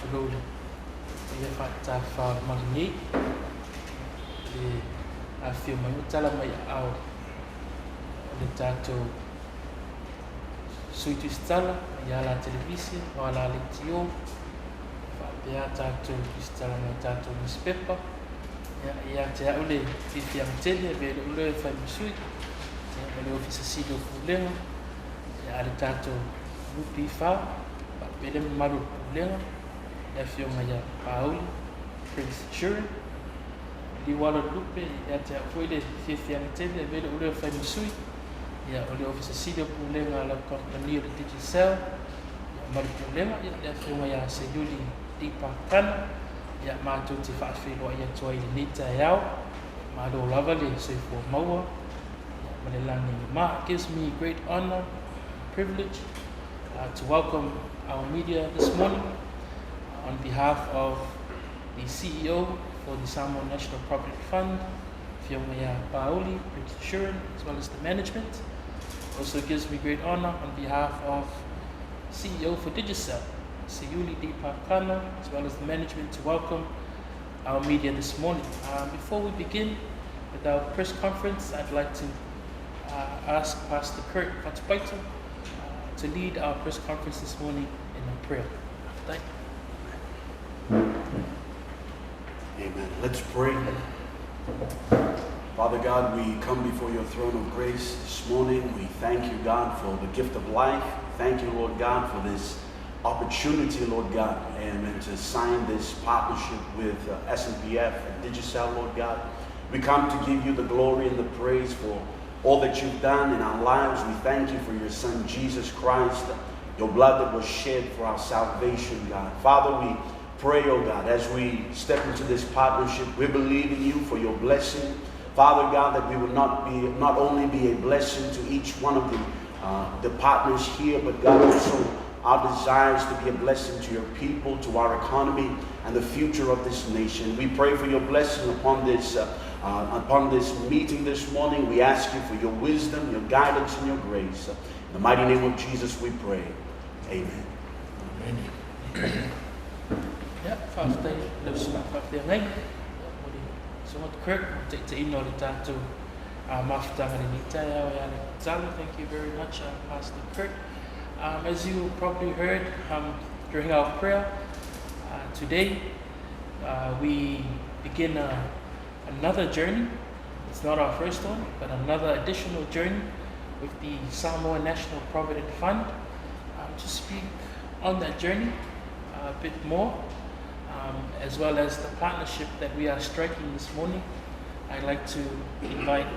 Faatulou i le paia faatafafa o le Malu nei, le afifio mai ma tala mai aao o le tatou Sui Tusitala i ala televise o ala leitio, faapea tatou tusitala mai tatou nusipepa. Ia, ia te au le fiafiaga tele e avea ai lou leo e fai ma sui, ia, o le Ofisa Sili o Pulega, ia, a le tatou NPF, faapea le mamalu o le Pulega, le afioga ia Pauli Prince Shuren, Liuala Lupe, ia te au foi le fiafiaga tele e avea ai lou leo e fai ma sui, ia, o le Ofisa Sili o Pulega a lau kamupani o le Digicel, ia, ma le Pulega, ia, le afioga ia Seiuli Deepak Khanna, ia, matou te faafeiloai atu ai i lenei taeao, malo lava le soifua maua, ia, ma le lagi e mama. It gives me great honor and privilege to welcome our media this morning on behalf of the CEO for the Samoa National Provident Fund, Afioga ia Pauli Prince Shuren, as well as the management. Also gives me great honor on behalf of CEO for Digicel, Seiuli Deepak Khanna, as well as the management, to welcome our media this morning. Before we begin with our press conference, I'd like to ask Pastor Kurt Fatupaito to lead our press conference this morning in a prayer. Thank you. Amen. Let's pray. Father God, we come before your throne of grace this morning. We thank you, God, for the gift of life. Thank you, Lord God, for this opportunity, Lord God, amen, to sign this partnership with SNPF and Digicel, Lord God. We come to give you the glory and the praise for all that you've done in our lives. We thank you for your Son, Jesus Christ, your blood that was shed for our salvation, God. Father, we pray, oh God, as we step into this partnership, we believe in you for your blessing. Father God, that we will not only be a blessing to each one of the partners here, but God, also our desire is to be a blessing to your people, to our economy, and the future of this nation. We pray for your blessing upon this meeting this morning. We ask you for your wisdom, your guidance, and your grace. In the mighty name of Jesus we pray. Amen. Amen. Ia, faafetai lau susuga faafeagai mo le susuga Kurt mo le taitaiina o le tatou mafutaga i lenei taeao e ala i le tatalo. Thank you very much, Pastor Kurt. As you probably heard during our prayer today, we begin another journey. It's not our first one, but another additional journey with the Samoa National Provident Fund. To speak on that journey a bit more, as well as the partnership that we are striking this morning, I'd like to invite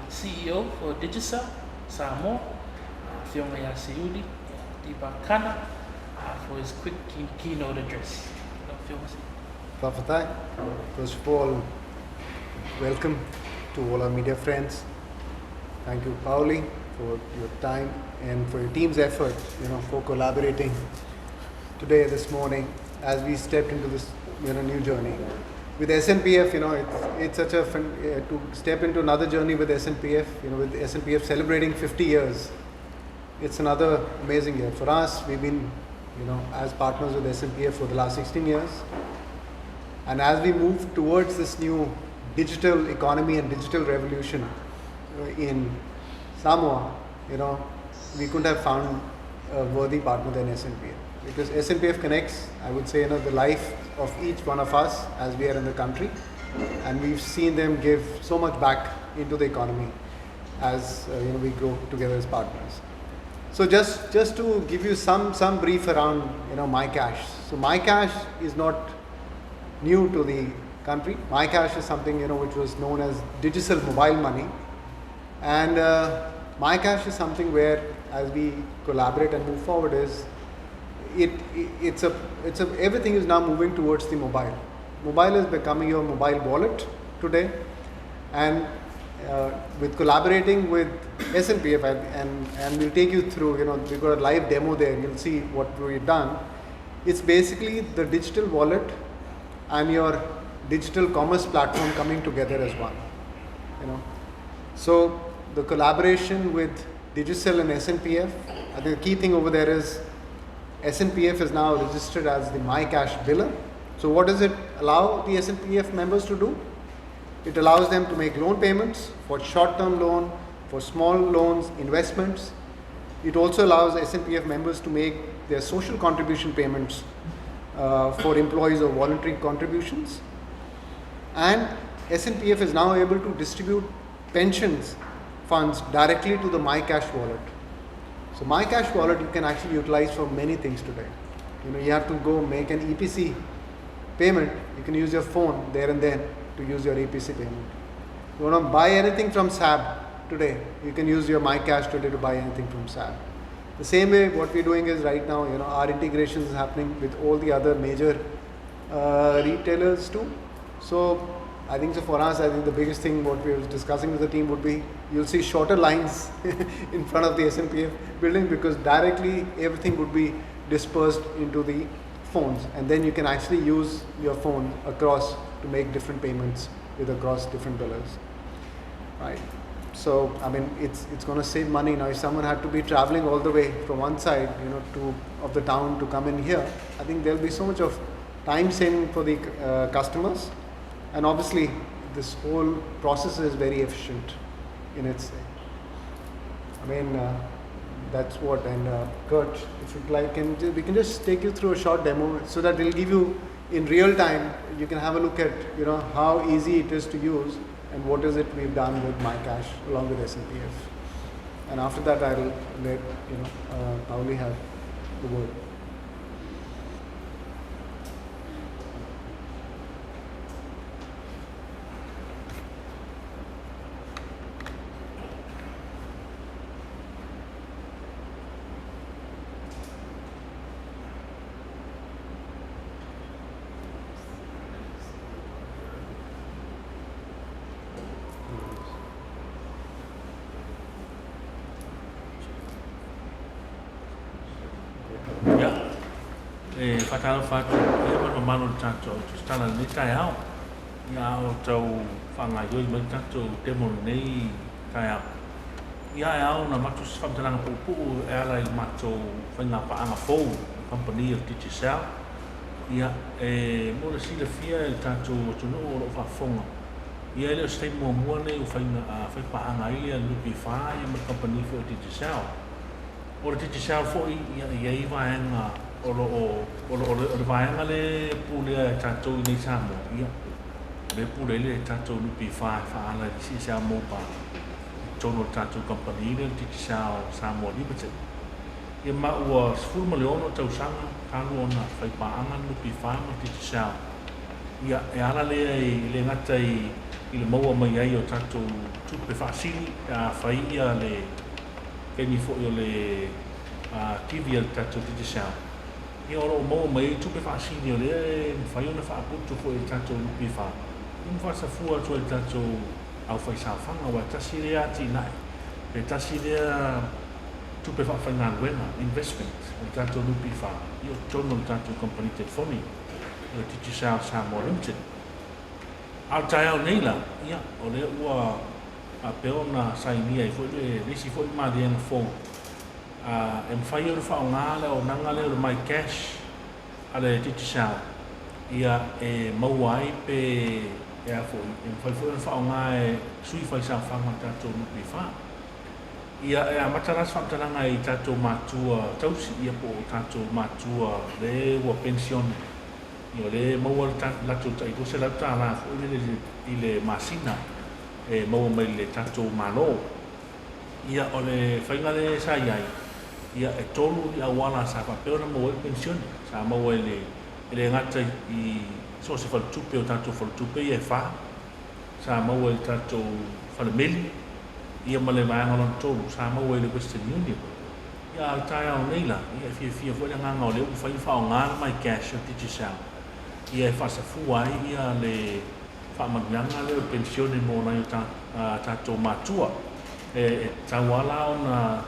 CEO for Digicel Samoa, Afioga ia Seiuli Deepak Khanna, for his quick keynote address. Lau Afioga Seiuli. Faafetai. First of all, welcome to all our media friends. Thank you, Pauli, for your time and for your team's effort, for collaborating today, this morning, as we stepped into this, new journey. With SNPF, it's such a fun, to step into another journey with SNPF, with SNPF celebrating 50 years, it's another amazing year. For us, we've been, as partners with SNPF for the last 16 years. And as we move towards this new digital economy and digital revolution in Samoa, we couldn't have found a worthy partner than SNPF. Because SNPF connects, I would say, the life of each one of us as we are in the country. And we've seen them give so much back into the economy as we grow together as partners. So just to give you some brief around, MyCash. So MyCash is not new to the country. MyCash is something, which was known as digital mobile money. And MyCash is something where, as we collaborate and move forward, is it, it, it's a, it's a, everything is now moving towards the mobile. Mobile is becoming your mobile wallet today, and with collaborating with SNPF, and we'll take you through, we've got a live demo there, you'll see what we've done. It's basically the digital wallet and your digital commerce platform coming together as one. So the collaboration with Digicel and SNPF, I think the key thing over there is SNPF is now registered as the MyCash biller. So what does it allow the SNPF members to do? It allows them to make loan payments for short-term loan, for small loans, investments. It also allows SNPF members to make their social contribution payments for employees or voluntary contributions. And SNPF is now able to distribute pensions funds directly to the MyCash wallet. So MyCash wallet you can actually utilize for many things today. You know, you have to go make an EPC payment. You can use your phone there and then to use your EPC payment. You want to buy anything from SAB today, you can use your MyCash today to buy anything from SAB. The same way what we're doing is right now, you know, our integration is happening with all the other major retailers too. So I think so for us, I think the biggest thing what we were discussing with the team would be you'll see shorter lines in front of the SNPF building because directly everything would be dispersed into the phones, and then you can actually use your phone across to make different payments with across different billers, right? So I mean, it's going to save money now. If someone had to be traveling all the way from one side, you know, to of the town to come in here, I think there'll be so much of time saving for the customers, and obviously this whole process is very efficient in its. I mean, that's what. And Kurt, if you'd like, we can just take you through a short demo so that it'll give you in real time. You can have a look at, you know, how easy it is to use and what is it we've done with MyCash along with SNPF. And after that, I'll let you know Pauli have the word. E whakatalofa atu ia ma le mamalu o le tatou tusitala i lenei taeao. Ia a o tau faagaoioi mai le tatou demo i lenei taeao. Ia e ao ona avatu se faamatalaga puupuu e ala i le matou faigapaaga fou i le kamupani o le Digicel. Ia e mo le silafia e le tatou atunuu o lo o faafofoga, ia e le o se taimi muamua lenei ua faipaaga ai le NPF ia ma le kamupani foi o le Digicel. O le Digicel foi ia e i ai vaega o lo o, o le vaega lea e pulea e tatou i nei Samoa, ia, o lea e pule ai le tatou NPF e faaala i le CSL Mobile i totonu o le tatou kamupani lea o le Digicel Samoa Limited. Ia ma ua 16 tausaga talu ona faipaaga le NPF ma le Digicel. Ia, e ala lea i le gata i le maua mai ai o tatou tupe faasili pe a fai ia le taimi foi o le kivi a le tatou Digicel. Ia o lo o maua mai ai tupe faasili o lea e mafai ona faaputu foi i le tatou NPF. Ia ma faasafua atu ai i le tatou aufaisaofaga, aua e tasi lea atinae, pe tasi lea tupe faafaigaluega, investment, o le tatou NPF, ia o totonu o le tatou kamupani telefoni, o le Digicel Samoa Limited. A o le taeao nei la, ia, o lea ua faapea ona sainia ai foi le isi foi maliega fou, e mafai ona faaaoga le auaunaga lea o le MyCash a le Digicel, ia e maua ai pe e a foi, e mafai foi ona faaaoga e sui faisaofaga o le tatou NPF. Ia e amata la se faamatalaga i tatou matua tausi, ia po o tatou matua le ua penisione, ia o lea e maua le latou tai $200 foi lele i le masina e maua mai le tatou Malo. Ia o le faiga lea sa i ai, ia e tolu ni auala sa faapea ona maua ai le penisione. Sa maua e le gata i so o se faletupe o tatou faletupe ia e fa, sa maua i le tatou falemeli, ia ma le vaega lona tolu, sa maua i le Western Union. Ia a o le taeao nei la, ia e fiafia foi le agaga o lea ua mafai ona faaaoga le MyCash o le Digicel, ia e faasafua ai ia le faamanuiaga lea o le penisione mo nai o tatou matua. E tatau lava la ona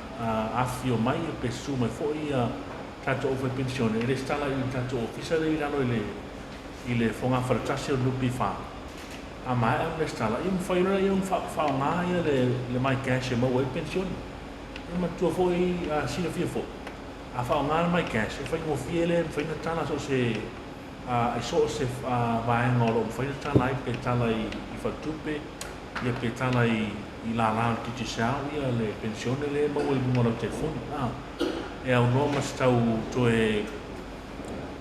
afifio mai pe susu mai foi ia tatou aufaipenisione e resitala i le tatou ofisa lea i lalo i le fogafale tasi o le NPF. A maea ona resitala, ia mafai loa lea ona faaaoga ia le MyCash e maua ai le penisione. Ia manatua foi, silafia foi, A faaaoga le MyCash, e faigofie lea e mafai ona tala so o se i so o se vaega o lo o mafai ona tala ai, pe tala i faletupe, ia pe tala i lala o le Digicel, ia le penisione lea e maua i luga o lau telefoni. E aunoa ma se tau toe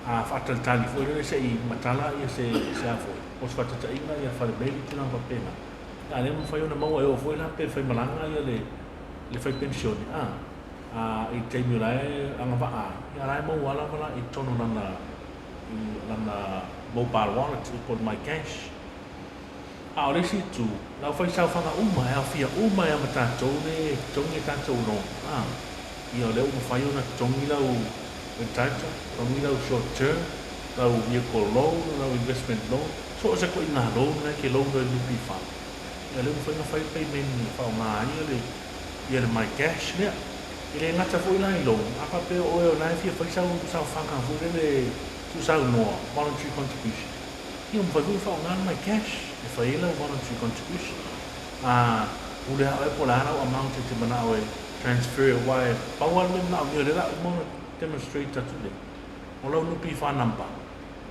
faatalitali foi lele se i matala ia se a foi, mo se faataitaiga ia falemeli tulaga faapena. A lea e mafai ona maua e oo foi la pe faimalaga ia le fai penisione i le taimi o la e agavaa ai, ia la e maua lava la i totonu o lana mobile wallet po o le MyCash. A o le isi itu, le aufaisaofaga uma, e aofia uma ai lava ma tatou le totogi a tatou loan. Ia o lea ua mafai ona totogi lau rentitle, totogi lau short term, lau vehicle loan, lau investment loan, so o se ituaiga loan na e te loan ai i le NPF. Ia lea ua mafai ona fai le payment e faaaoga ai ia le MyCash lea. E le gata foi la i loan, a faapea o oe o la e fia fai sau saofaga foi lele tuusaunoa, voluntary contribution, ia ua mafai foi ona faaaoga le MyCash e fai ai lau voluntary contribution. Pule lava oe po o le a lau amount e te manao e transfer, aua e pau lava le mea manaomia o lea o le a uma ona demonstrate atu nei, o lau NPF number,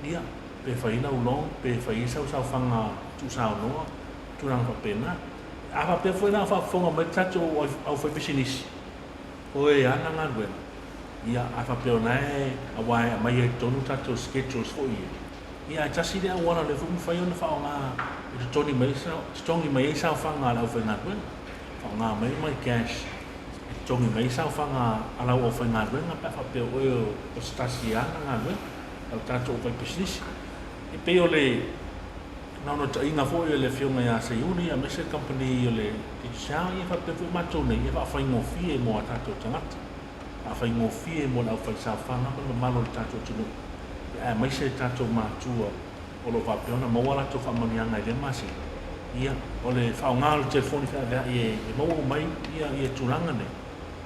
ia, pe fai ai lau loan, pe fai ai sau saofaga tuusaunoa, tulaga faapena. A faapea foi la o faafofoga mai le tatou aufaipisinisi, o e ana galuega, ia, a faapea o la e, aua e aumai ai i totonu tatou schedules foi ia, ia ae tasi lea auala o lea foi e mafai ona faaaoga e totogi mai ai saofaga a le aufaigaluega, faaaoga mai MyCash e totogi mai ai saofaga a lau aufaigaluega pe a faapea o oe o se tasi e ana galuega, lau tatou aufaipisinisi. E pei o le naunautaiga foi o le Afioga ia Seiuli aemaise le kamupani o le Digicel, ia faapea foi matou nei, e faafaigofie mo a tatou tagata, faafaigofie mo le aufaisaofaga ma le mamalu o le tatou atunuu, aemaise tatou matua o lo o faapea ona maua a latou faamanuiaga i lea masina. Ia, o le faaaoga o le telefoni feaveai e maua uma ai ia tulaga nei,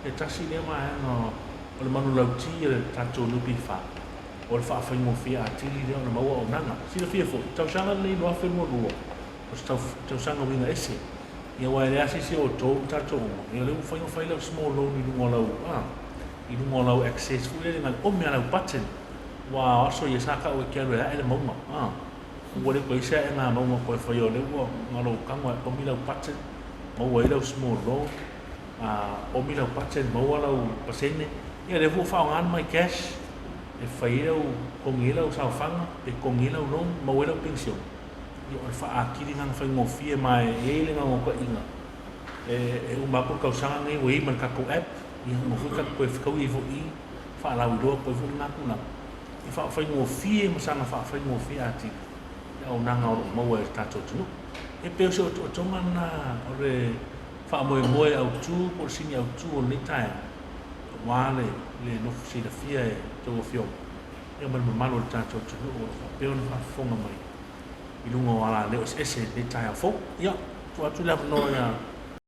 e tasi lea vaega o le manulauti a le tatou NPF, o le faafaigofie atili lea ona maua auaunaga. Silafia foi, tausaga lenei 2022, o se tausaga uiga ese. Ia aua e leai lava se isi o outou ma tatou uma, ia o lea ua mafai ona fai lau small loan i luga o lau, i luga o lau access foi lele na o le ome lava o lau button. Aua o aso ia sa tau e te alu e ae le mauga, ua le toe i ai se aega mauga o toe faia o lea ua na o lou tago lava e omi lau button, maua ai lau small loan, omi lau button maua lau pasene. Ia o lea foi ua faaaoga le MyCash e fai ai lau, totogi ai lau saofaga, pe totogi ai lau loan, maua ai lau penisione. Ia o le faaatili lena na faigofie ma e i ai le naunautaiga e uma atu le tausaga lenei ua i ai ma le tatou app, ia uma foi tatou toe fetaui ai foi i i, faalauiloa atu ai foi lena tulaga. E faafaigofie ma saga faafaigofie atili le auaunaga o lo o maua e le tatou atunuu. E pei o se otootoga lena o le faamoemoe autu po o le sini autu o lenei taeao, aua le nofo silafia e a outou afioga ia ma le mamalu o le tatou atunuu o lo o faapea ona faafofoga mai i luga o alaleo eseese i lenei taeao fou. Ia, tuu atu le avanoa ia